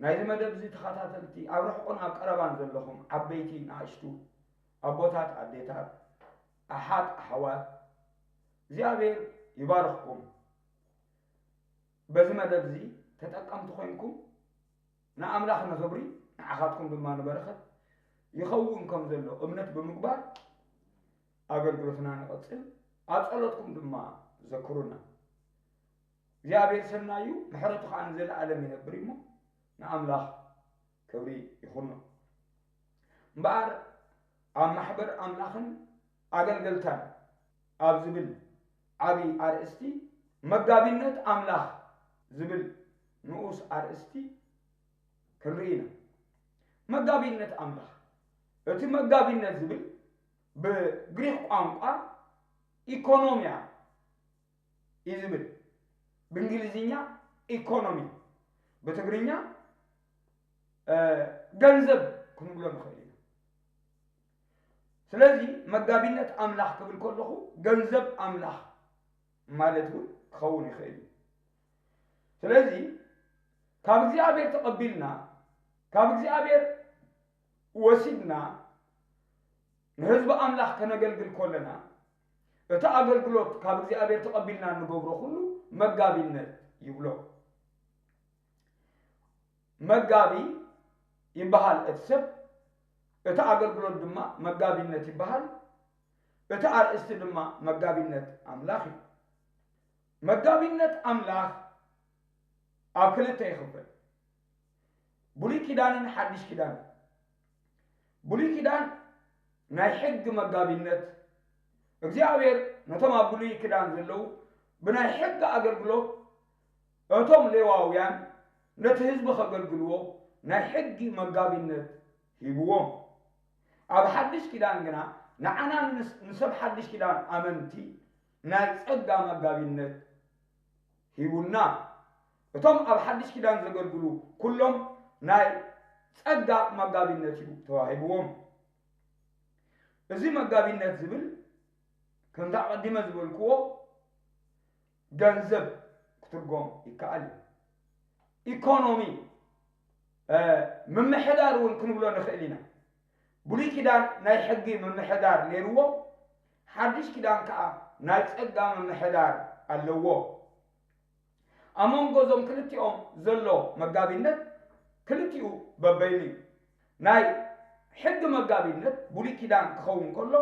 ናይዚ መደብ እዚ ተኸታተልቲ፣ ኣብ ርሑቕን ኣብ ቀረባን ዘለኹም ዓበይቲ ንኣሽቱ፣ ኣቦታት ኣዴታት፣ ኣሓት ኣሕዋት፣ እግዚኣብሔር ይባርኽኩም። በዚ መደብ እዚ ተጠቀምቲ ኮይንኩም ንኣምላኽ ንኽብሪ ንዓኻትኩም ድማ ንበረኸት ይኸውን ከም ዘሎ እምነት ብምግባር ኣገልግሎትና ንቐጽል። ኣብ ጸሎትኩም ድማ ዘክሩና። እግዚኣብሔር ሰናዩ ምሕረቱ ከዓ ንዘለኣለም ይነብር እሞ ንኣምላኽ ክብሪ ይኹኖ። እምበኣር ኣብ ማሕበር ኣምላኽን ኣገልገልታን ኣብ ዝብል ዓቢ ኣርእስቲ መጋቢነት ኣምላኽ ዝብል ንኡስ ኣርእስቲ ክንርኢ ኢና። መጋቢነት ኣምላኽ። እቲ መጋቢነት ዝብል ብግሪኽ ቋንቋ ኢኮኖሚያ እዩ ዝብል። ብእንግሊዝኛ ኢኮኖሚ፣ ብትግርኛ ገንዘብ ክንብሎ ንኽእል ኢና። ስለዚ መጋቢነት ኣምላኽ ክብል ከለኹ ገንዘብ ኣምላኽ ማለት እውን ክኸውን ይኽእል እዩ። ስለዚ ካብ እግዚኣብሔር ተቐቢልና፣ ካብ እግዚኣብሔር ወሲድና ንህዝቢ ኣምላኽ ከነገልግል ከለና እቲ ኣገልግሎት ካብ እግዚኣብሔር ተቐቢልና እንገብሮ ኩሉ መጋቢነት ይብሎ። መጋቢ ይበሃል እቲ ሰብ፣ እቲ ኣገልግሎት ድማ መጋቢነት ይበሃል። እቲ ኣርእስቲ ድማ መጋቢነት ኣምላኽ እዩ። መጋቢነት ኣምላኽ ኣብ ክልተ ይኽፈል። ብሉይ ኪዳንን ሓድሽ ኪዳንን። ብሉይ ኪዳን ናይ ሕጊ መጋቢነት፣ እግዚኣብሔር ነቶም ኣብ ብሉይ ኪዳን ዘለዉ ብናይ ሕጊ ኣገልግሎት እቶም ሌዋውያን ነቲ ህዝቢ ከገልግልዎ ናይ ሕጊ መጋቢነት ሂብዎም። ኣብ ሓድሽ ኪዳን ግና ንዓና ንስ- ንሰብ ሓድሽ ኪዳን ኣመንቲ ናይ ጸጋ መጋቢነት ሂቡና። እቶም ኣብ ሓድሽ ኪዳን ዘገልግሉ ኩሎም ናይ ጸጋ መጋቢነት እዩ ተዋሂብዎም። እዚ መጋቢነት ዝብል ከምቲ ኣቐዲመ ዝበልክዎ ገንዘብ ክትርጎም ይከኣል እዩ። ኢኮኖሚ፣ ምምሕዳር እውን ክንብሎ ንኽእል ኢና። ብሉይ ኪዳን ናይ ሕጊ ምምሕዳር ነይርዎ፣ ሓድሽ ኪዳን ከዓ ናይ ጸጋ ምምሕዳር ኣለዎ። ኣብ መንጎ እዞም ክልቲኦም ዘሎ መጋቢነት ክልቲኡ በበይኑ እዩ። ናይ ሕጊ መጋቢነት ብሉይ ኪዳን ክኸውን ከሎ፣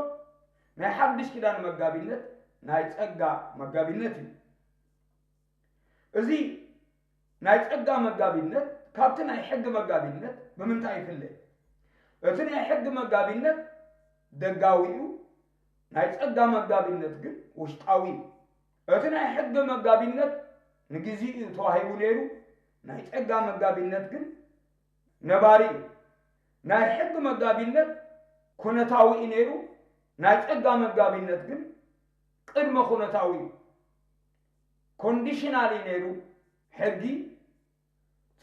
ናይ ሓድሽ ኪዳን መጋቢነት ናይ ጸጋ መጋቢነት እዩ። እዚ ናይ ጸጋ መጋቢነት ካብቲ ናይ ሕጊ መጋቢነት ብምንታይ ይፍለ? እቲ ናይ ሕጊ መጋቢነት ደጋዊ እዩ፣ ናይ ጸጋ መጋቢነት ግን ውሽጣዊ እዩ። እቲ ናይ ሕጊ መጋቢነት ንግዜኡ እዩ ተዋሂቡ ነይሩ፣ ናይ ጸጋ መጋቢነት ግን ነባሪ እዩ። ናይ ሕጊ መጋቢነት ኩነታዊ እዩ ነይሩ፣ ናይ ጸጋ መጋቢነት ግን ቅድመ ኩነታዊ እዩ። ኮንዲሽናል እዩ ነይሩ ሕጊ፣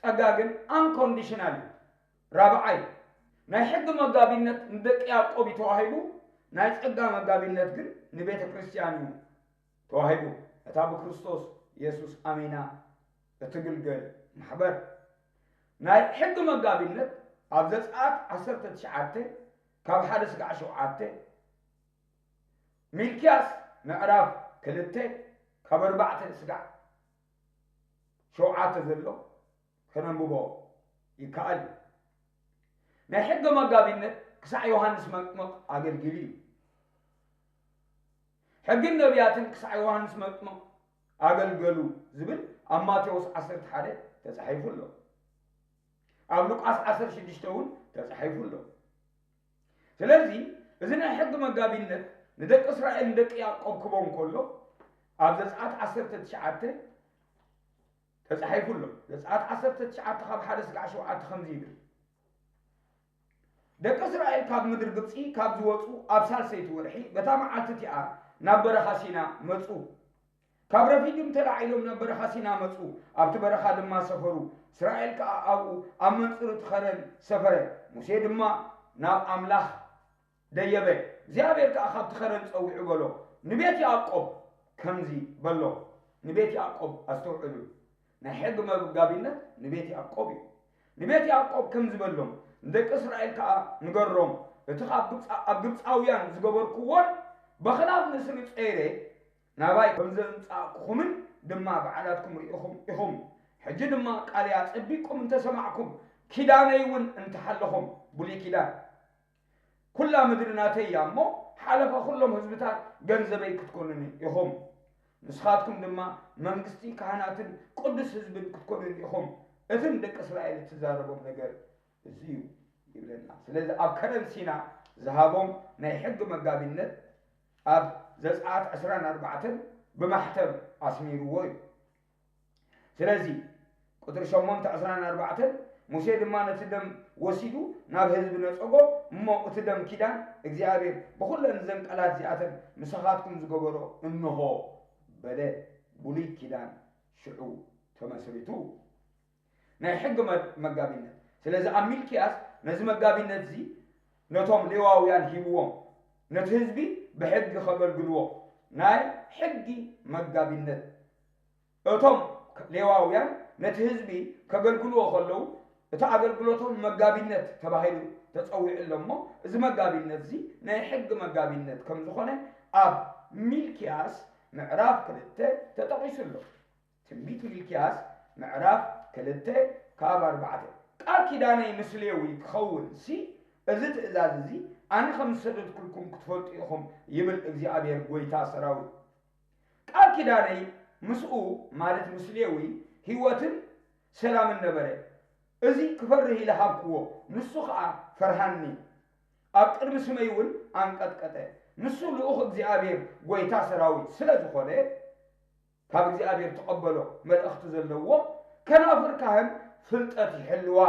ጸጋ ግን ኣንኮንዲሽናል እዩ። ራብዓይ፣ ናይ ሕጊ መጋቢነት ንደቂ ያዕቆብ እዩ ተዋሂቡ፣ ናይ ጸጋ መጋቢነት ግን ንቤተ ክርስቲያን እዩ ተዋሂቡ። እታ ብክርስቶስ የሱስ ኣሚና እትግልገል ማሕበር። ናይ ሕጊ መጋቢነት ኣብ ዘጸኣት ዓሰርተ ትሽዓተ ካብ ሓደ ስጋዕ ሸውዓተ፣ ሚልክያስ ምዕራፍ ክልተ ካብ ኣርባዕተ ስጋዕ ሸውዓተ ዘሎ ከነንብቦ ይከኣል እዩ። ናይ ሕጊ መጋቢነት ክሳዕ ዮሃንስ መጥምቕ ኣገልጊሉ እዩ። ሕግን ነቢያትን ክሳዕ ዮሃንስ መጥምቕ ኣገልገሉ ዝብል ኣብ ማቴዎስ ዓሰርተ ሓደ ተጻሒፉ ኣሎ። ኣብ ሉቃስ ዓሰርተ ሽዱሽተ እውን ተጻሒፉ ኣሎ። ስለዚ እዚ ናይ ሕጊ መጋቢነት ንደቂ እስራኤል ንደቂ ያዕቆብ ክቦም ከሎ ኣብ ዘጸኣት ዓሰርተ ትሽዓተ ተጻሒፉ ኣሎ። ዘጸኣት ዓሰርተ ትሽዓተ ካብ ሓደ ስጋዕ ሸውዓተ ከምዚ ይብል፣ ደቂ እስራኤል ካብ ምድሪ ግብጺ ካብ ዝወጹ ኣብ ሳልሰይቲ ወርሒ በታ መዓልቲ እቲኣ ናብ በረኻ ሲና መጹ። ካብ ረፊድም ተላዒሎም ናብ በረኻ ሲና መጹ፣ ኣብቲ በረኻ ድማ ሰፈሩ። እስራኤል ከኣ ኣብኡ ኣብ መንጽር እቲ ኸረን ሰፈረ። ሙሴ ድማ ናብ ኣምላኽ ደየበ። እግዚኣብሔር ከኣ ካብቲ ኸረን ጸዊዑ በሎ፣ ንቤት ያዕቆብ ከምዚ በሎ፣ ንቤት ያዕቆብ ኣስተውዕሉ፣ ናይ ሕጊ መጋቢነት ንቤት ያዕቆብ እዩ። ንቤት ያዕቆብ ከምዚ በሎም፣ ንደቂ እስራኤል ከኣ ንገሮም፣ እቲ ካብ ግብጻ-፣ ኣብ ግብጻውያን ዝገበርክዎን በኽናፍ ንስሪ ጸይረ ናባይ ከም ዘምጻእኩኹምን ድማ ባዕላትኩም ርኢኹም ኢኹም። ሕጂ ድማ ቃለይ ኣጸቢቕኩም እንተ ሰማዕኩም፣ ኪዳነይ እውን እንተ ሓለኹም፣ ብሉይ ኪዳን፣ ኩላ ምድሪ ናተይ እያ እሞ፣ ሓለፋ ኩሎም ህዝብታት ገንዘበይ ክትኮኑኒ ኢኹም። ንስኻትኩም ድማ መንግስቲ፣ ካህናትን ቅዱስ ህዝብን ክትኮኑኒ ኢኹም። እቲ ንደቂ እስራኤል እትዛረቦም ነገር እዚ እዩ ይብለና። ስለዚ ኣብ ከረን ሲና ዝሃቦም ናይ ሕጊ መጋቢነት ኣብ ዘጸኣት ዕስራን ኣርባዕተን ብማሕተም ኣስሚርዎ እዩ። ስለዚ ቁጽሪ ሸሞንተ ዕስራን ኣርባዕተን፣ ሙሴ ድማ ነቲ ደም ወሲዱ ናብ ህዝቢ ነጸጎ፣ እሞ እቲ ደም ኪዳን እግዚኣብሔር ብኹለን እዘን ቃላት እዚኣተን ምሳኻትኩም ዝገበሮ እንሆ በለ። ብሉይ ኪዳን ሽዑ ተመስሪቱ። ናይ ሕጊ መ-፣ መጋቢነት። ስለዚ ኣብ ሚልክያስ ነዚ መጋቢነት እዚ ነቶም ሌዋውያን ሂብዎም፣ ነቲ ህዝቢ ብሕጊ ከገልግልዎ። ናይ ሕጊ መጋቢነት። እቶም ሌዋውያን ነቲ ህዝቢ ከገልግልዎ ከለዉ፣ እቲ ኣገልግሎቶም መጋቢነት ተባሂሉ ተጸዊዑ ኣሎ እሞ፣ እዚ መጋቢነት እዚ ናይ ሕጊ መጋቢነት ከም ዝኾነ ኣብ ሚልክያስ ምዕራፍ ክልተ ተጠቒሱ ኣሎ። ትንቢት ሚልክያስ ምዕራፍ ክልተ ካብ ኣርባዕተ፣ ቃል ኪዳነይ ምስ ሌዊ ክኸውን ሲ፣ እዚ ትእዛዝ እዚ ኣነ ከም ዝሰደድኩልኩም ክትፈልጡ ኢኹም፣ ይብል እግዚኣብሔር ጐይታ ሰራዊት። ቃል ኪዳነይ ምስኡ፣ ማለት ምስ ሌዊ፣ ህይወትን ሰላምን ነበረ። እዚ ክፈርህ ኢለ ሃብክዎ፣ ንሱ ኸኣ ፈርሃኒ፣ ኣብ ቅድሚ ስመይ እውን ኣንቀጥቀጠ። ንሱ ልኡኽ እግዚኣብሔር ጐይታ ሰራዊት ስለ ዝኾነ፣ ካብ እግዚኣብሔር ተቐበሎ መልእኽቲ ዘለዎ ከናፍር ካህን ፍልጠት ይሕልዋ፣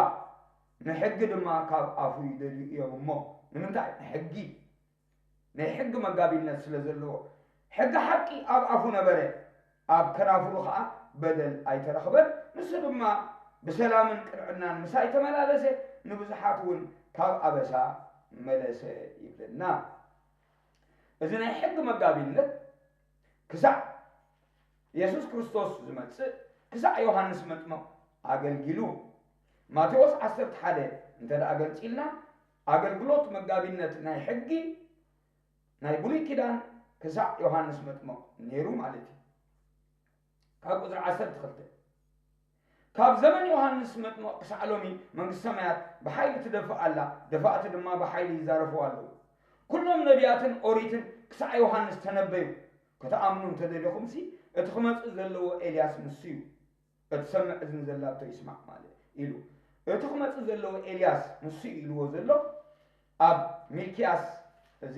ንሕጊ ድማ ካብ ኣፉ ይደልዩ እዮም እሞ። ንምንታይ? ንሕጊ፣ ናይ ሕጊ መጋቢነት ስለ ዘለዎ። ሕጊ ሓቂ ኣብ ኣፉ ነበረ፣ ኣብ ከናፍሩ ኸዓ በደል ኣይተረኽበን። ንሱ ድማ ብሰላምን ቅንዕናን ምሳይ ተመላለሰ፣ ንብዙሓት እውን ካብ ኣበሳ መለሰ ይብለና። እዚ ናይ ሕጊ መጋቢነት ክሳዕ የሱስ ክርስቶስ ዝመጽእ፣ ክሳዕ ዮሃንስ መጥምቕ ኣገልጊሉ። ማቴዎስ ዓሰርተ ሓደ እንተ ደኣ ገንጺልና፣ ኣገልግሎት መጋቢነት ናይ ሕጊ ናይ ብሉይ ኪዳን ክሳዕ ዮሃንስ መጥምቕ ነይሩ ማለት እዩ። ካብ ቁጽሪ ዓሰርተ ክልተ፣ ካብ ዘመን ዮሃንስ መጥምቕ ክሳዕ ሎሚ መንግስቲ ሰማያት ብሓይሊ ትደፍእ ኣላ፣ ደፋእቲ ድማ ብሓይሊ ይዛረፉ ኣለዉ። ኩሎም ነቢያትን ኦሪትን ክሳዕ ዮሃንስ ተነበዩ። ክትኣምኑ እንተደሊኹምሲ፣ እቲ ክመጽእ ዘለዎ ኤልያስ ንሱ እዩ። እትሰምዕ እዝኒ ዘላቶ ይስማዕ ማለት ኢሉ። እቲ ክመጽእ ዘለዎ ኤልያስ ንሱ እዩ ኢልዎ ዘሎ። ኣብ ሚልክያስ፣ እዚ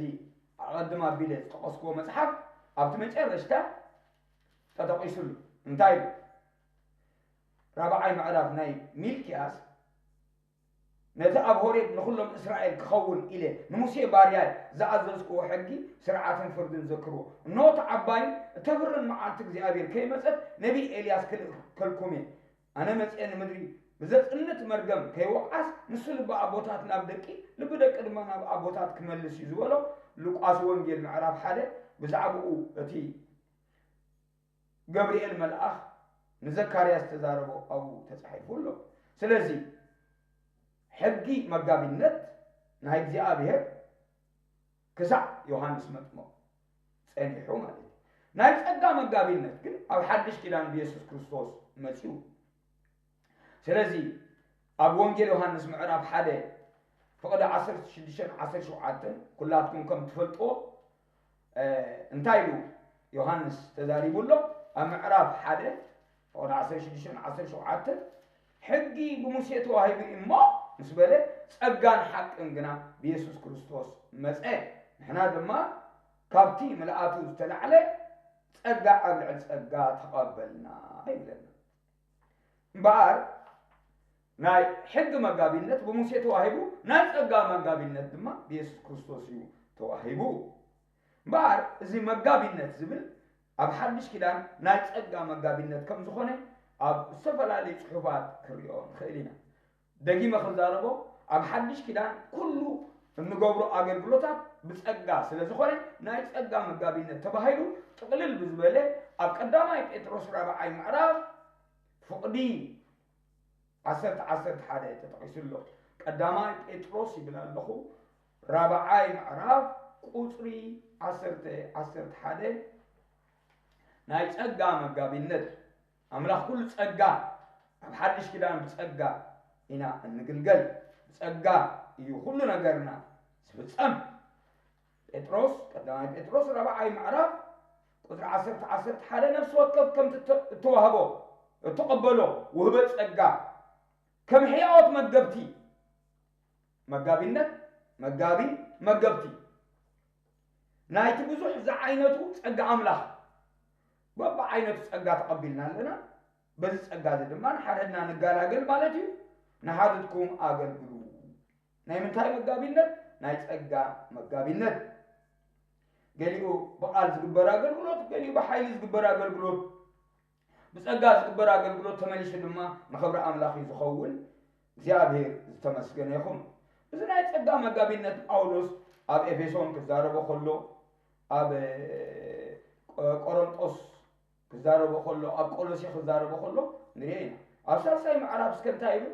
ኣቐድም ኣቢለ ዝጠቐስክዎ መጽሓፍ፣ ኣብቲ መጨረሽታ ተጠቒሱሉ። እንታይ ኢሉ? ራብዓይ ምዕራፍ ናይ ሚልክያስ፣ ነቲ ኣብ ሆሬብ ንኹሎም እስራኤል ክኸውን ኢለ ንሙሴ ባርያይ ዝኣዘዝክዎ ሕጊ፣ ስርዓትን ፍርድን ዘክርዎ። እንሆ፣ እታ ዓባይን እተፍርን መዓልቲ እግዚኣብሔር ከይመጸት፣ ነቢይ ኤልያስ ክልእከልኩም እየ። ኣነ መጺኤ ንምድሪ ብዘጽንት መርገም ከይወቕዓስ፣ ንሱ ልቢ ኣቦታት ናብ ደቂ፣ ልቢ ደቂ ድማ ናብ ኣቦታት ክመልስ እዩ ዝበሎ። ሉቃስ ወንጌል ምዕራፍ ሓደ ብዛዕባኡ እቲ ገብርኤል መልኣኽ ንዘካርያስ ዝተዛረቦ ኣብኡ ተጻሒፉ ኣሎ። ስለዚ ሕጊ መጋቢነት ናይ እግዚኣብሔር ክሳዕ ዮሃንስ መጥምቕ ጸኒሑ ማለት እዩ። ናይ ጸጋ መጋቢነት ግን ኣብ ሓድሽ ኪዳን ብየሱስ ክርስቶስ መጺኡ። ስለዚ ኣብ ወንጌል ዮሃንስ ምዕራፍ ሓደ ፍቕዲ ዓሰርተ ሽዱሽተን ዓሰርተ ሸውዓተን ኩላትኩም ከም ትፈልጥዎ፣ እ፣ እንታይ ኢሉ ዮሃንስ ተዛሪቡ ኣሎ? ኣብ ምዕራፍ ሓደ ፍቕዲ ዓሰርተ ሽዱሽተን ዓሰርተ ሸውዓተን፣ ሕጊ ብሙሴ ተዋሂቡ እዩ እሞ ምስ በለ፣ ጸጋን ሓቅን ግና ብየሱስ ክርስቶስ መጸ። ንሕና ድማ ካብቲ ምልኣቱ ዝተላዕለ ጸጋ ኣብ ልዕሊ ጸጋ ተቐበልና ይብለና። እምበኣር ናይ ሕጊ መጋቢነት ብሙሴ ተዋሂቡ፣ ናይ ጸጋ መጋቢነት ድማ ብየሱስ ክርስቶስ እዩ ተዋሂቡ። እምበኣር እዚ መጋቢነት ዝብል ኣብ ሓድሽ ኪዳን ናይ ጸጋ መጋቢነት ከም ዝኾነ ኣብ ዝተፈላለዩ ጽሑፋት ክንሪኦ ንኽእል ኢና። ደጊመ ክዛረቦ፣ ኣብ ሓድሽ ኪዳን ኩሉ እንገብሮ ኣገልግሎታት ብጸጋ ስለ ዝኾነ፣ ናይ ጸጋ መጋቢነት ተባሂሉ ጥቕልል ብዝበለ ኣብ ቀዳማይ ጴጥሮስ ራብዓይ ምዕራፍ ፍቕዲ ዓሰርተ ዓሰርተ ሓደ ተጠቒሱ ኣሎ። ቀዳማይ ጴጥሮስ ይብል ኣለኹ፣ ራብዓይ ምዕራፍ ቁጽሪ ዓሰርተ፣ ዓሰርተ ሓደ፣ ናይ ጸጋ መጋቢነት። ኣምላኽ ኩሉ ጸጋ፣ ኣብ ሓድሽ ኪዳን ብጸጋ ኢና እንግልገል። ብጸጋ እዩ ኩሉ ነገርና ዝፍጸም። ጴጥሮስ፣ ቀዳማይ ጴጥሮስ ራብዓይ ምዕራፍ ቁጽሪ ዓሰርተ፣ ዓሰርተ ሓደ፣ ነፍሲ ወከፍ ከምቲ እተ-፣ እተዋህቦ፣ እተቐበሎ ውህበት ጸጋ፣ ከም ሕያዎት መገብቲ፣ መጋቢነት፣ መጋቢ፣ መገብቲ ናይቲ ብዙሕ ዝዓይነቱ ጸጋ ኣምላኽ፣ በብዓይነቱ ጸጋ ተቐቢልና ኣለና። በዚ ጸጋ እዚ ድማ ንሓድሕድና ንጋላገል ማለት እዩ። ንሓድሕድኩም ኣገልግሉ። ናይ ምንታይ መጋቢነት? ናይ ጸጋ መጋቢነት። ገሊኡ ብቓል ዝግበር ኣገልግሎት፣ ገሊኡ ብሓይሊ ዝግበር ኣገልግሎት። ብጸጋ ዝግበር ኣገልግሎት ተመሊሱ ድማ ንኽብሪ ኣምላኽ እዩ ዝኸውን። እግዚኣብሔር ዝተመስገነ ይኹን። እዚ ናይ ጸጋ መጋቢነት ጳውሎስ ኣብ ኤፌሶን ክዛረቦ ከሎ፣ ኣብ፣ እ፣ ቆ-፣ ቆሮንጦስ ክዛረቦ ከሎ፣ ኣብ ቆሎሴ ክዛረቦ ከሎ ንሪኦ ኢና። ኣብ ሳልሳይ ምዕራፍ እስከ እንታይ ይብል?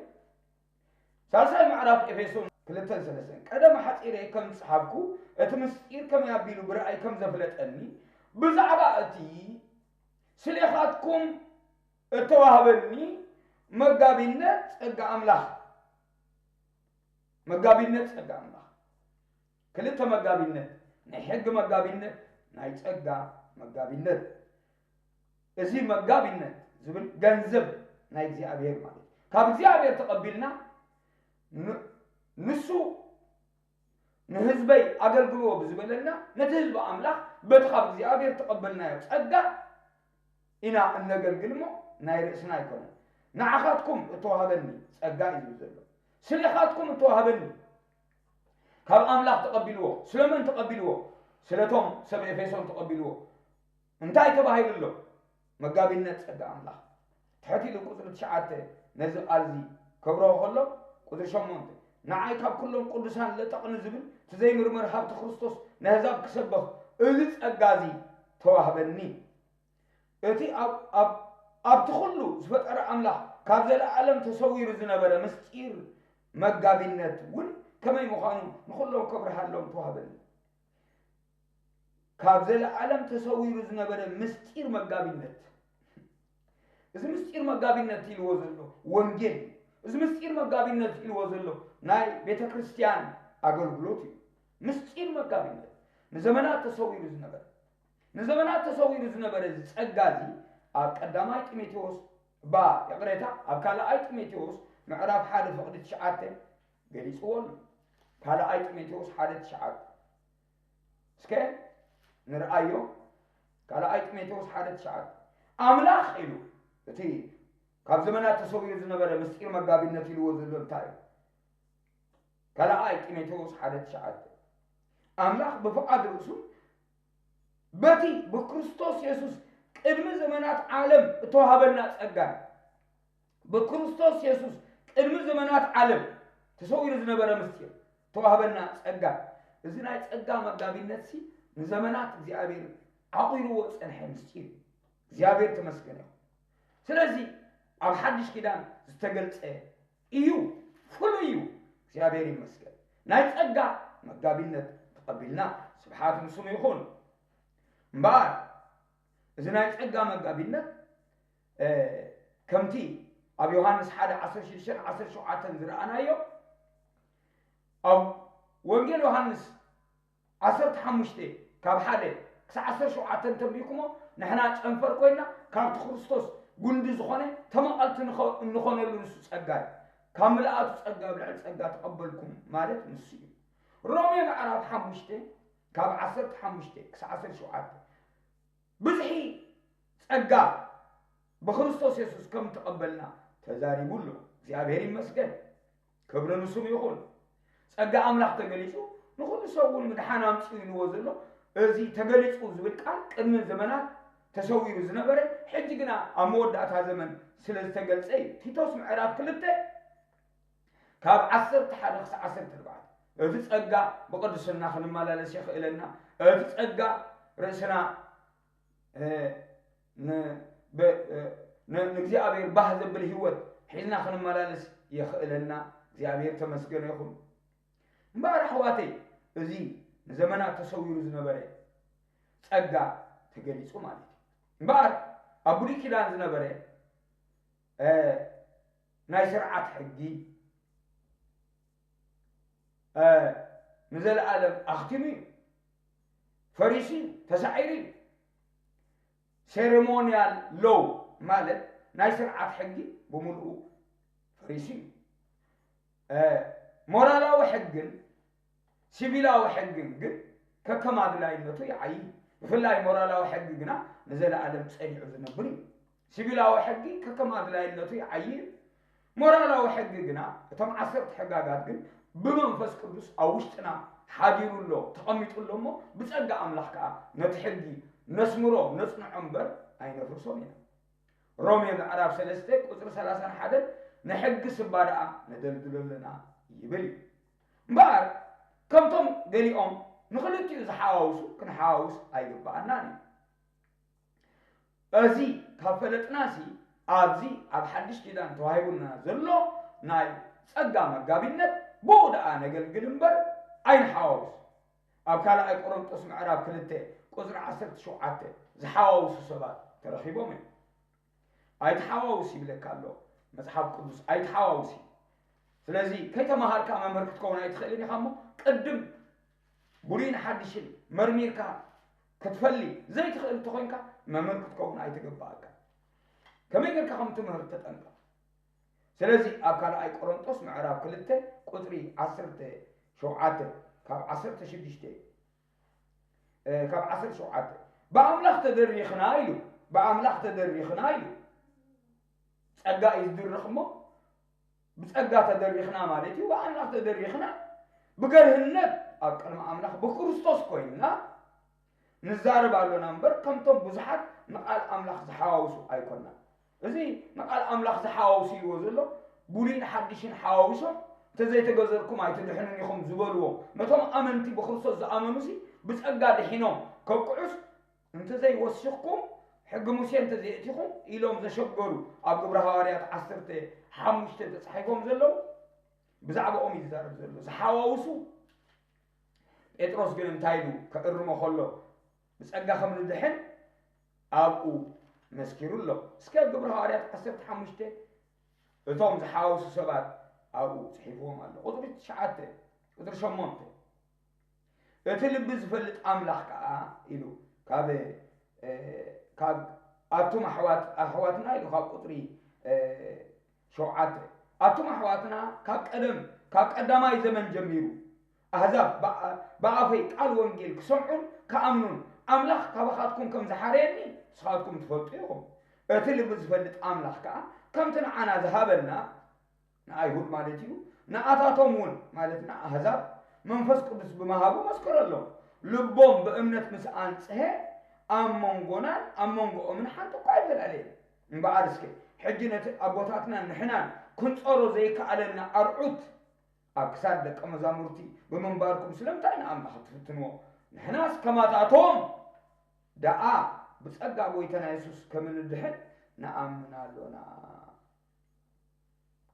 ሳልሳይ ምዕራፍ ኤፌሶን ክልተን ሰለስተን፣ "ቀደም ሓጺረ ከም ዝጸሓፍኩ፣ እቲ ምስጢር ከመይ ኣቢሉ ብረኣይ ከም ዘፍለጠኒ፣ ብዛዕባ እቲ ስሌኻትኩም እተዋህበኒ መጋቢነት ጸጋ ኣምላኽ።" መጋቢነት ጸጋ ኣምላኽ። ክልተ መጋቢነት፣ ናይ ሕጊ መጋቢነት፣ ናይ ጸጋ መጋቢነት። እዚ መጋቢነት ዝብል ገንዘብ ናይ እግዚኣብሔር ማለት እዩ። ካብ እግዚኣብሔር ተቐቢልና ን-፣ ንሱ ንህዝበይ ኣገልግልዎ ብዝበለና፣ ነቲ ህዝቢ ኣምላኽ በቲ ካብ እግዚኣብሔር ተቐበልናዮ ጸጋ ኢና እነገልግል እሞ፣ ናይ ርእስና ኣይኮነን። "ንዓኻትኩም እተዋህበኒ ጸጋ" እዩ ዝብል ዘሎ። "ስለ ኢኻትኩም እተዋህበኒ ካብ ኣምላኽ ተቐቢልዎ፣ ስለመን ተቐቢልዎ? ስለቶም ሰብ ኤፌሶን ተቐቢልዎ። እንታይ ተባሂሉ ኣሎ? መጋቢነት ጸጋ ኣምላኽ።" ትሕት ኢሉ ቁጽሪ ትሽዓተ ነዚ ቃል እዚ ከብርሆ ከሎ፣ ቁጽሪ ሸሞንተ፣ "ንዓይ ካብ ኩሎም ቅዱሳን ለጠቕኒ ዝብል እቲ ዘይምርመር ሃብቲ ክርስቶስ ነህዛብ ክሰብኽ እዚ ጸጋ እዚ ተዋህበኒ።" እቲ ኣብ፣ ኣብ፣ ኣብቲ ኩሉ ዝፈጠረ ኣምላኽ ካብ ዘለኣለም ተሰዊሩ ዝነበረ ምስጢር መጋቢነት እውን ከመይ ምዃኑ ንኹሎም ከብርሃሎም ተዋህበኒ። ካብ ዘለኣለም ተሰዊሩ ዝነበረ ምስጢር መጋቢነት። እዚ ምስጢር መጋቢነት ኢልዎ ዘሎ ወንጌል እዩ። እዚ ምስጢር መጋቢነት ኢልዎ ዘሎ ናይ ቤተ ክርስቲያን ኣገልግሎት እዩ። ምስጢር መጋቢነት ንዘመናት ተሰዊሩ ዝነበረ፣ ንዘመናት ተሰዊሩ ዝነበረ እዚ ጸጋ እዚ ኣብ ቀዳማይ ጢሞቴዎስ፣ ባ፣ ይቕሬታ፣ ኣብ ካልኣይ ጢሞቴዎስ ምዕራፍ ሓደ ፍቕዲ ትሽዓተ ገሊጽዎ ኣሎ። ካልኣይ ጢሞቴዎስ ሓደ ትሽዓተ። እስከ ንርኣዮ። ካልኣይ ጢሞቴዎስ ሓደ ትሽዓተ። ኣምላኽ ኢሉ፣ እቲ ካብ ዘመናት ተሰዊሩ ዝነበረ ምስጢር መጋቢነት ኢልዎ ዘሎ እንታይ እዩ? ካልኣይ ጢሞቴዎስ ሓደ ትሽዓተ። ኣምላኽ ብፍቓድ ርእሱ በቲ ብክርስቶስ የሱስ ቅድሚ ዘመናት ዓለም እተዋህበና ጸጋ፣ ብክርስቶስ የሱስ ቅድሚ ዘመናት ዓለም ተሰዊሩ ዝነበረ ምስጢር፣ ተዋህበና ጸጋ። እዚ ናይ ጸጋ መጋቢነትሲ ንዘመናት እግዚኣብሔር ዓቑርዎ ዝጸንሐ ምስጢር እዩ። እግዚኣብሔር ተመስገነ ይኹን። ስለዚ ኣብ ሓድሽ ኪዳን ዝተገልጸ እዩ፣ ፍሉይ እዩ። እግዚኣብሔር ይመስገን። ናይ ጸጋ መጋቢነት ተቐቢልና፣ ስብሓት ንስሙ ይኹን። እምበኣር እዚ ናይ ጸጋ መጋቢነት፣ እ፣ ከምቲ ኣብ ዮሃንስ ሓደ ዓሰርተ ሽዱሽተን ዓሰርተ ሸውዓተን ዝረኣናዮ፣ ኣብ ወንጌል ዮሃንስ ዓሰርተ ሓሙሽተ ካብ ሓደ ክሳዕ ዓሰርተ ሸውዓተ እንተንቢብኩሞ፣ ንሕና ጨንፈር ኮይና ካብቲ ክርስቶስ ጉንዲ ዝኾነ ተመቐልቲ ንኸ-፣ እንኾነሉ ንሱ ጸጋ እዩ። ካብ ምልኣቱ ጸጋ ኣብ ልዕሊ ጸጋ ተቐበልኩም ማለት ንሱ እዩ። ሮሜ ምዕራፍ ሓሙሽተ ካብ ዓሰርተ ሓሙሽተ ክሳዕ ዓሰርተ ሸውዓተ፣ ብዝሒ ጸጋ ብክርስቶስ የሱስ ከም እተቐበልና ተዛሪቡ ኣሎ። እግዚኣብሔር ይመስገን። ክብሪ ንስሙ ይኹን። ጸጋ ኣምላኽ ተገሊጹ፣ ንኹሉ ሰብ እውን ምድሓን ኣምጺኡ ኢልዎ ዘሎ፣ እዚ ተገሊጹ ዝብል ቃል ቅድሚ ዘመናት ተሰዊሩ ዝነበረ፣ ሕጂ ግና ኣብ መወዳእታ ዘመን ስለ ዝተገልጸ እዩ። ቲቶስ ምዕራፍ ክልተ ካብ ዓሰርተ ሓደ ክሳዕ ዓሰርተ ኣርባዕተ። እቲ ጸጋ ብቕድስና ክንመላለስ የኽእለና። እቲ ጸጋ ርእስና፣ እ፣ ን-፣ ብ-፣ እ፣ ን-፣ ንእግዚኣብሔር ባህ ዘብል ህይወት ሒዝና ክንመላለስ የኽእለና። እግዚኣብሔር ተመስገነ ይኹን። እምበኣር ኣሕዋተይ፣ እዚ ንዘመናት ተሰዊሩ ዝነበረ ጸጋ ተገሊጹ ማለት እዩ። እምበኣር ኣብ ብሉይ ኪዳን ዝነበረ፣ እ፣ ናይ ስርዓት ሕጊ፣ እ፣ ንዘለኣለም ኣኽቲሙ እዩ። ፈሪሱ እዩ፣ ተሳዒሩ እዩ። ሴሬሞንያል ሎው ማለት ናይ ስርዓት ሕጊ ብምልኡ ፈሪሱ እዩ። እ፣ ሞራላዊ ሕግን ሲቪላዊ ሕግን ግን ከከም ኣድላይነቱ ይዓዪ። ብፍላይ ሞራላዊ ሕጊ ግና ንዘለኣለም ጸኒዑ ዝነብር እዩ። ሲቪላዊ ሕጊ ከከም ኣድላይነቱ ይዓዪ እዩ። ሞራላዊ ሕጊ ግና፣ እቶም ዓሰርተ ሕጋጋት ግን ብመንፈስ ቅዱስ ኣብ ውሽጥና ሓዲሩ ኣሎ፣ ተቐሚጡ ኣሎ እሞ፣ ብጸጋ ኣምላኽ ከኣ ነቲ ሕጊ ነስምሮ፣ ነጽንዖ እምበር ኣይነፍርሶን ኢና። ሮሜ ምዕራፍ ሰለስተ ቁጽሪ ሰላሳን ሓደን፣ "ንሕጊ ስባ ደኣ ነደልድሎ ኣለና" ይብል እዩ። እምበኣር፣ ከምቶም ገሊኦም ንኽልቲኡ ዝሓዋውሱ ክንሓዋውስ ኣይግብኣናን እዩ። እዚ ካብ ፈለጥናሲ፣ ኣብዚ ኣብ ሓድሽ ኪዳን ተዋሂቡና ዘሎ ናይ ጸጋ መጋቢነት ብኡ ደኣ ነገልግል እምበር ኣይንሓዋውስ። ኣብ ካልኣይ ቆሮንጦስ ምዕራፍ ክልተ ቁጽሪ ዓሰርተ ሸውዓተ ዝሓዋውሱ ሰባት ተረኺቦም እዮም። "ኣይትሓዋውስ" ይብለካ ኣሎ መጽሓፍ ቅዱስ፣ "ኣይትሓዋውስ" እዩ። ስለዚ ከይተማሃርካ መምህር ክትከውን ኣይትኽእልን ኢኻ እሞ፣ ቅድም ብሉይን ሓድሽን መርሚርካ ክትፈሊ ዘይትኽእል እንተኾይንካ፣ መምህር ክትከውን ኣይትግብኣካ። ከመይ ጌርካ ከም ትምህር ተጠንቀቕ። ስለዚ ኣብ ካልኣይ ቆሮንጦስ ምዕራፍ ክልተ ቁጽሪ ዓሰርተ ሸውዓተ፣ ካብ ዓሰርተ ሽዱሽተ፣ እ፣ ካብ ዓሰርተ ሸውዓተ፣ "ብኣምላኽ ተደሪኽና" ኢሉ፣ "ብኣምላኽ ተደሪኽና" ኢሉ። ጸጋ እዩ ዝድርኽ እሞ፣ ብጸጋ ተደሪኽና ማለት እዩ፣ ብኣምላኽ ተደሪኽና፣ ብገርህነት ኣብ ቅድሚ ኣምላኽ ብክርስቶስ ኮይንና ንዛረብ ኣሎና እምበር፣ ከምቶም ብዙሓት ንቓል ኣምላኽ ዝሓዋውሱ ኣይኮንና። እዚ ንቓል ኣምላኽ ዝሓዋውሱ ኢልዎ ዘሎ፣ ብሉይን ሓድሽን ሓዋዊሶም፣ "እንተዘይተገዘርኩም ኣይትድሕኑን ኢኹም" ዝበልዎ፣ ነቶም ኣመንቲ ብክርስቶስ ዝኣመኑሲ ብጸጋ ድሒኖም ከብቅዑስ፣ "እንተዘይወሲኽኩም፣ ሕጊ ሙሴ እንተዘየእቲኹም" ኢሎም ዘሸገሩ፣ ኣብ ግብረ ሃዋርያት ዓሰርተ ሓሙሽተ ተጻሒፎም ዘለዉ፣ ብዛዕባኦም እዩ ዝዛረብ ዘሎ። ዝሓዋውሱ፣ ጴጥሮስ ግን እንታይ ኢሉ ከእርሞ ከሎ፣ ብጸጋ ከም ንድሕን ኣብኡ መስኪሩ ኣሎ። እስከ ግብረ ሃዋርያት ዓሰርተ ሓሙሽተ፣ እቶም ዝሓዋውሱ ሰባት ኣብኡ ጽሒፍዎም ኣሎ። ቁጽሪ ትሽዓተ፣ ቁጽሪ ሸሞንተ፣ "እቲ ልቢ ዝፈልጥ ኣምላኽ ከኣ" ኢሉ፣ ካብ፣ እ፣ ካብ ኣቱም ኣሕዋት-፣ ኣሕዋትና ኢሉ፣ ካብ ቁጽሪ፣ እ፣ ሸውዓተ፣ "ኣቱም ኣሕዋትና ካብ ቀደም፣ ካብ ቀዳማይ ዘመን ጀሚሩ፣ ኣህዛብ ብኣ-፣ ብኣፈይ ቃል ወንጌል ክሰምዑን ክኣምኑን፣ ኣምላኽ ካባኻትኩም ከም ዝሓረየኒ ንስኻትኩም ትፈልጡ ኢኹም። እቲ ልቢ ዝፈልጥ ኣምላኽ ከኣ ከምቲ ንዓና ዝሃበና" ንኣይሁድ ማለት እዩ፣ ንኣታቶም እውን፣ ማለት ንኣህዛብ፣ መንፈስ ቅዱስ ብምሃቡ መስከረሎም። ልቦም ብእምነት ምስ ኣንጽሀ፣ ኣብ መንጎናን ኣብ መንጎኦምን ሓንቲ እኳ ኣይፈላለየን። እምበኣር እስከ፣ ሕጂ ነቲ ኣቦታትናን ንሕናን ክንጸሮ ዘይከኣለና ኣርዑት ኣብ ክሳድ ደቀ መዛሙርቲ ብምንባርኩም ስለምንታይ ንኣምላኽ ትፍትንዎ? ንሕናስ ከማታቶም ደኣ ብጸጋ ጐይታና የሱስ ከም እንድሕን ንኣምን ኣሎና።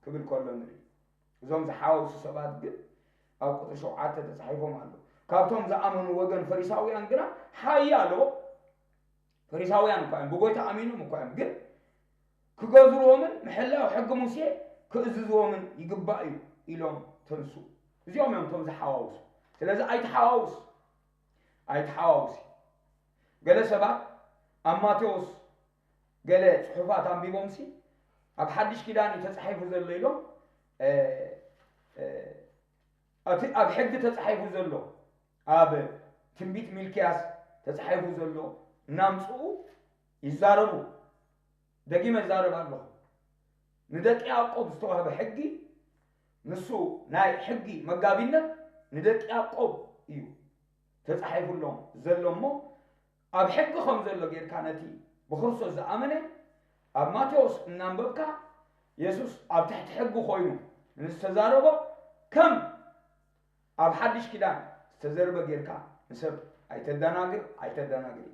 ክብል ከሎ ንርኢ። እዞም ዝሓዋውሱ ሰባት ግን ኣብ ቁጽሪ ሸውዓተ ተጻሒፎም ኣለዉ። ካብቶም ዝኣመኑ ወገን ፈሪሳውያን ግና ሓያሎ፣ ፈሪሳውያን እኳ እዮም፣ ብጎይታ ኣሚኖም እኳ እዮም፣ ግን ክገዝርዎምን ምሕላው ሕጊ ሙሴ ክእዝዝዎምን ይግባእ እዩ ኢሎም ተንስኡ። እዚኦም እዮም እቶም ዝሓዋውሱ። ስለዚ ኣይትሓዋውስ፣ ኣይትሓዋውሲ። ገለ ሰባት ኣብ ማቴዎስ ገለ ጽሑፋት ኣንቢቦምሲ፣ ኣብ ሓድሽ ኪዳን እዩ ተጻሒፉ ዘሎ ኢሎም፣ እ፣ እ፣ እቲ ኣብ ሕጊ ተጻሒፉ ዘሎ፣ ኣብ ትንቢት ሚልክያስ ተጻሒፉ ዘሎ እናምጽኡ ይዛረቡ። ደጊመ እዛረብ ኣለኹ። ንደቂ ያዕቆብ ዝተዋህበ ሕጊ፣ ንሱ ናይ ሕጊ መጋቢነት ንደቂ ያዕቆብ እዩ ተጻሒፉሎም ዘሎ እሞ፣ ኣብ ሕጊ ከም ዘሎ ጌርካ ነቲ ብክርስቶስ ዝኣመነ ኣብ ማቴዎስ እናንበብካ፣ የሱስ ኣብ ትሕቲ ሕጊ ኮይኑ ንዝተዛረቦ ከም ኣብ ሓድሽ ኪዳን ዝተዘርበ ጌርካ ንሰብ ኣይተደናግር፣ ኣይተደናግሪ።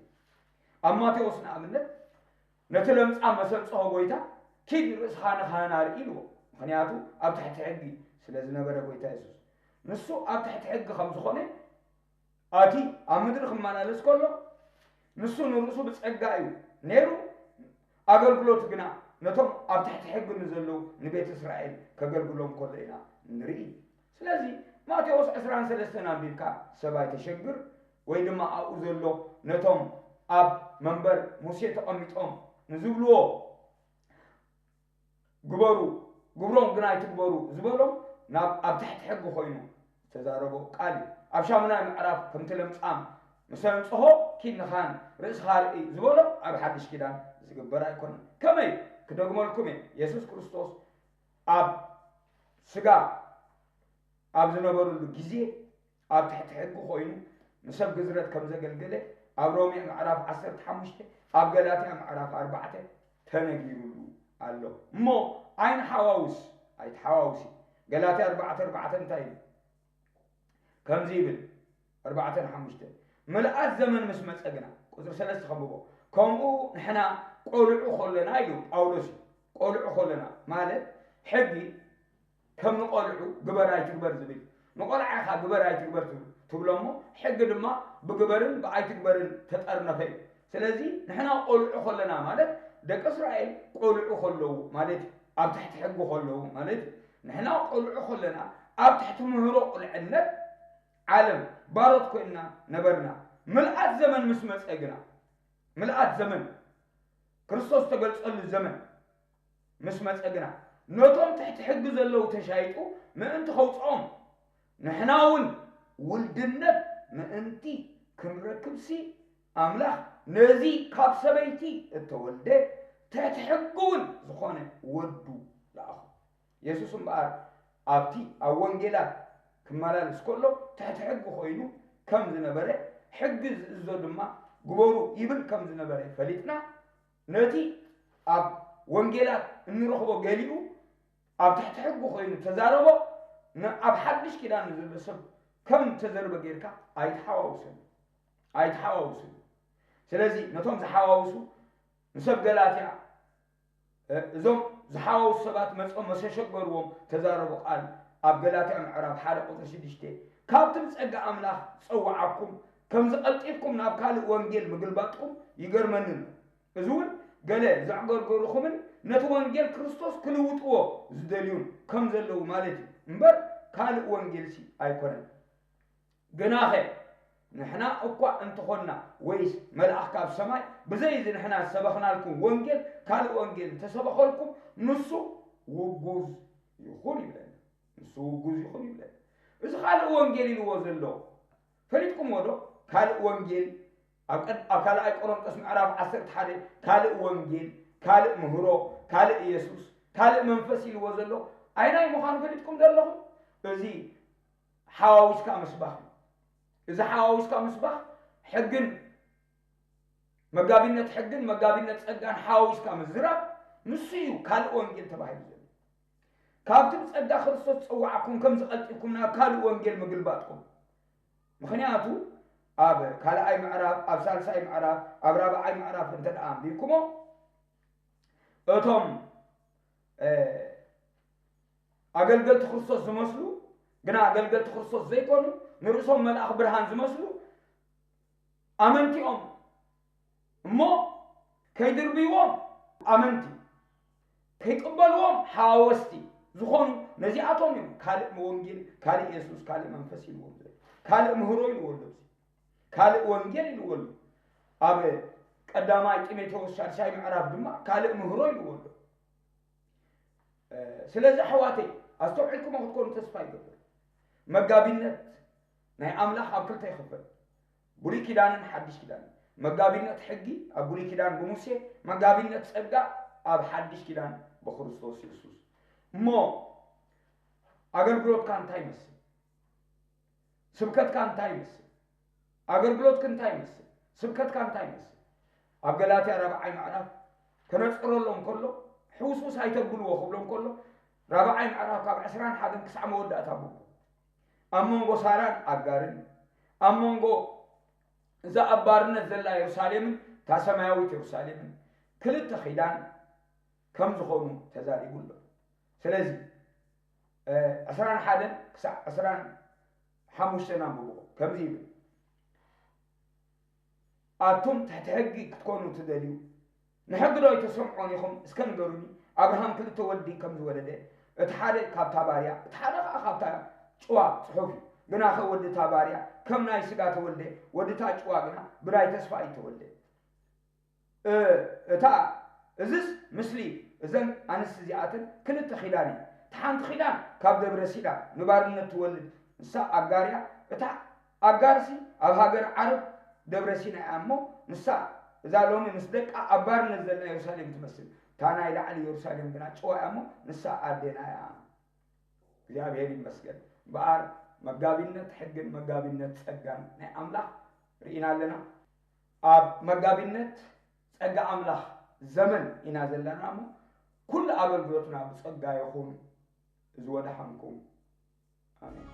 ኣብ ማቴዎስ ንኣብነት ነቲ ለምጻም መሰል ጸሆ ጎይታ ኪድ ርእስኻ ንኻህን ኣርኢ ኢልዎ። ምኽንያቱ ኣብ ትሕቲ ሕጊ ስለ ዝነበረ ጎይታ የሱስ። ንሱ ኣብ ትሕቲ ሕጊ ከም ዝኾነ ኣቲ ኣብ ምድሪ ክመላለስ ከሎ ንሱ ንርእሱ ብጸጋ እዩ ነይሩ። ኣገልግሎቱ ግና ነቶም ኣብ ትሕቲ ሕጊ ንዘለዉ ንቤት እስራኤል ከገልግሎም ከሎ ኢና ንርኢ። ስለዚ ማቴዎስ ዕስራን ሰለስተን ኣንቢብካ ሰብ ኣይተሸግር፣ ወይ ድማ ኣብኡ ዘሎ ነቶም ኣብ መንበር ሙሴ ተቐሚጦም ንዝብልዎ ግበሩ፣ ግብሮም ግና ኣይትግበሩ ዝበሎም ናብ ኣብ ትሕቲ ሕጊ ኮይኑ ዝተዛረቦ ቃል እዩ። ኣብ ሻሙናይ ምዕራፍ ከምቲ ለምጻም ምስ ኣንጽሆ ኪድ ንኻን ርእስኻ ርኢ ዝበሎ ኣብ ሓድሽ ኪዳን ዝግበር ኣይኮነን። ከመይ ክደግመልኩም እየ፣ የሱስ ክርስቶስ ኣብ ስጋ ኣብ ዝነበረሉ ግዜ ኣብ ትሕቲ ሕጊ ኮይኑ ንሰብ ግዝረት ከም ዘገልገለ ኣብ ሮሜ ምዕራፍ ዓሰርተ ሓሙሽተ፣ ኣብ ገላትያ ምዕራፍ ኣርባዕተ ተነጊሩሉ ኣሎ። እሞ ኣይንሓዋውስ፣ ኣይትሓዋውሲ። ገላትያ ኣርባዕተ ኣርባዕተ እንታይ ይብል? ከምዚ ይብል፣ ኣርባዕተን ሓሙሽተን፣ ምልኣት ዘመን ምስ መጸ ግና፣ ቁጽሪ ሰለስተ ከንብቦ፣ ከምኡ ንሕና ቆልዑ ከለና ኢሉ ጳውሎስ እዩ። ቆልዑ ከለና ማለት ሕጊ ከም ንቆልዑ ግበር ኣይትግበር ዝብል እዩ። ንቆልዓ ኢኻ ግበር ኣይትግበር ትብሎ፣ ትብሎ እሞ ሕጊ ድማ ብግበርን ብኣይትግበርን ተጠርነፈ እዩ። ስለዚ ንሕና ቆልዑ ከለና ማለት ደቂ እስራኤል ቆልዑ ከለዉ ማለት እዩ። ኣብ ትሕቲ ሕጊ ከለዉ ማለት እዩ። ንሕና ቆልዑ ከለና ኣብ ትሕቲ ምህሮ ቁልዕነት ዓለም ባሮት ኮይንና ነበርና። ምልኣት ዘመን ምስ መጸ ግና፣ ምልኣት ዘመን ክርስቶስ ዝተገልጸሉ ዘመን ምስ መጸ ግና፣ ነቶም ትሕቲ ሕጊ ዘለዉ ተሻይጡ ምእንቲ ከውጽኦም፣ ንሕና እውን ውልድነት ምእንቲ ክንረክብሲ፣ ኣምላኽ ነዚ ካብ ሰበይቲ እተወልደ ትሕቲ ሕጊ እውን ዝኾነ ወዱ ለኣኹ። የሱስ እምበኣር ኣብቲ ኣብ ወንጌላት ክመላለስ ከሎ ትሕቲ ሕጊ ኮይኑ ከም ዝነበረ፣ ሕጊ ዝእዞ ድማ ግበሩ ይብል ከም ዝነበረ ፈሊጥና፣ ነቲ ኣብ ወንጌላት እንረኽቦ ገሊኡ ኣብ ትሕቲ ሕጊ ኮይኑ ተዛረቦ፣ ን-፣ ኣብ ሓድሽ ኪዳን ንዘሎ ሰብ ከም ተዘርበ ጌርካ ኣይትሓዋውሰሉ፣ ኣይትሓዋውሰሉ። ስለዚ ነቶም ዝሓዋውሱ ንሰብ ገላትያ፣ እ፣ እዞም ዝሓዋውሱ ሰባት መጾም መሰሸገርዎም ተዛረቡ ቃል ኣብ ገላትያ ምዕራፍ ሓደ ቁጽሪ ሽዱሽተ፣ ካብቲ ብጸጋ ኣምላኽ ዝጸውዓኩም ከምዚ ቀልጢፍኩም ናብ ካልእ ወንጌል ምግልባጥኩም ይገርመኒ ኣሎ። እዚ እውን ገለ ዘዕገርገሩኹምን ነቲ ወንጌል ክርስቶስ ክልውጥዎ ዝደልዩን ከም ዘለዉ ማለት እዩ እምበር ካልእ ወንጌልሲ ኣይኮነን። ግናኸ ንሕና እኳ እንተኾንና ወይስ መልኣኽ ካብ ሰማይ ብዘይ እዚ ንሕና ዝሰበኽናልኩም ወንጌል ካልእ ወንጌል እንተሰበኸልኩም ንሱ ውጉዝ ይኹን ይብለና። ንሱ ውጉዝ ይኹን ይብለና። እዚ ካልእ ወንጌል ኢልዎ ዘሎ ፈሊጥኩምዎ ዶ? ካልእ ወንጌል ኣብ ቀድ-፣ ኣብ ካልኣይ ቆሮንጦስ ምዕራፍ ዓሰርተ ሓደ ካልእ ወንጌል፣ ካልእ ምህሮ፣ ካልእ ኢየሱስ፣ ካልእ መንፈስ ኢልዎ ዘሎ ኣይናይ ምዃኑ ፈሊጥኩም ዶ ኣለኹም? እዚ ሓዋዊስካ ምስባኽ እዩ። እዚ ሓዋዊስካ ምስባኽ ሕግን መጋቢነት ሕግን መጋቢነት ጸጋን ሓዋዊስካ ምዝራብ ንሱ እዩ ካልእ ወንጌል ተባሂሉ ዘሎ። ካብቲ ብጸጋ ክርስቶስ ዝጸውዓኩም ከም ዝቐልጢፍኩም ናብ ካልእ ወንጌል ምግልባጥኩም። ምኽንያቱ ኣብ ካልኣይ ምዕራፍ፣ ኣብ ሳልሳይ ምዕራፍ፣ ኣብ ራብዓይ ምዕራፍ እንተ ደኣ ኣንቢብኩሞ እቶም፣ እ፣ ኣገልገልቲ ክርስቶስ ዝመስሉ ግና ኣገልገልቲ ክርስቶስ ዘይኮኑ ንርእሶም መልኣኽ ብርሃን ዝመስሉ ኣመንቲኦም እሞ ከይድርብይዎም ኣመንቲ ከይቅበልዎም ሓወስቲ ዝኾኑ ነዚኣቶም እዮም ካልእ ወንጌል፣ ካልእ የሱስ፣ ካልእ መንፈስ ኢልዎም ዘሎ። ካልእ ምህሮ ኢልዎ ኣሎ። እዚ ካልእ ወንጌል ኢልዎ ኣሎ። ኣብ ቀዳማይ ጢሞቴዎስ ሻድሻይ ምዕራፍ ድማ ካልእ ምህሮ ኢልዎ ኣሎ። እ፣ ስለዚ ኣሕዋተይ ኣስተውዒልኩሞ ክትኮኑ ተስፋ ይገብር። መጋቢነት ናይ ኣምላኽ ኣብ ክልተ ይኽፈል። ብሉይ ኪዳንን ሓድሽ ኪዳንን። መጋቢነት ሕጊ ኣብ ብሉይ ኪዳን ብሙሴ፣ መጋቢነት ጸጋ ኣብ ሓድሽ ኪዳን ብክርስቶስ የሱስ። እሞ ኣገልግሎትካ እንታይ ይመስል? ስብከትካ እንታይ ይመስል? ኣገልግሎትክ እንታይ ይመስል? ስብከትካ እንታይ ይመስል? ኣብ ገላትያ ራብዓይ ምዕራፍ ከነጽረሎም ከሎ፣ ሕውስውስ ኣይተብልዎ ክብሎም ከሎ፣ ራብዓይ ምዕራፍ ካብ ዕስራን ሓደን ክሳዕ መወዳእታ ብቡ። ኣብ መንጎ ሳራን ኣጋርን፣ ኣብ መንጎ እዛ ኣብ ባርነት ዘላ የሩሳሌምን እታ ሰማያዊት የሩሳሌምን ክልተ ኪዳን፣ ከም ዝኾኑ ተዛሪቡ ኣሎ። ስለዚ ዕስራን ሓደን ክሳዕ ዕስራን ሓሙሽተን ኣንብብዎ። ከምዚ ይብል፣ ኣቱም ትሕቲ ሕጊ ክትኮኑ ትደልዩ፣ ንሕጊ ዶ ኣይተሰምዖን ኢኹም? እስከ ንገሩኒ። ኣብርሃም ክልተ ወልዲ ከም ዝወለደ፣ እቲ ሓደ ካብታ ባርያ፣ እቲ ሓደ ኸዓ ካብታ ጭዋ ጽሑፍ እዩ። ግናኸ ወዲ እታ ባርያ ከም ናይ ስጋ ተወልደ፣ ወዲ እታ ጭዋ ግና ብናይ ተስፋ እዩ ተወልደ። እታ እዝስ ምስሊ እዘን ኣንስቲ እዚኣተን ክልተ ኪዳን እዩ። እቲ ሓንቲ ኪዳን ካብ ደብረ ሲና ንባርነት ትወልድ፣ ንሳ ኣጋር እያ። እታ ኣጋርሲ ኣብ ሃገር ዓረብ ደብረ ሲና እያ እሞ፣ ንሳ እዛ ሎሚ ምስ ደቃ ኣብ ባርነት ዘላ የሩሳሌም ትመስል። እታ ናይ ላዕሊ የሩሳሌም ግና ጭዋ እያ እሞ፣ ንሳ ኣዴና እያ። እግዚኣብሔር ይመስገን። እምበኣር መጋቢነት ሕግን መጋቢነት ጸጋን ናይ ኣምላኽ ርኢና ኣለና። ኣብ መጋቢነት ጸጋ ኣምላኽ ዘመን ኢና ዘለና እሞ፣ ኩሉ ኣገልግሎትና ብጸጋ ይኹን። እዚ ወደሓንኩም። ኣሜን።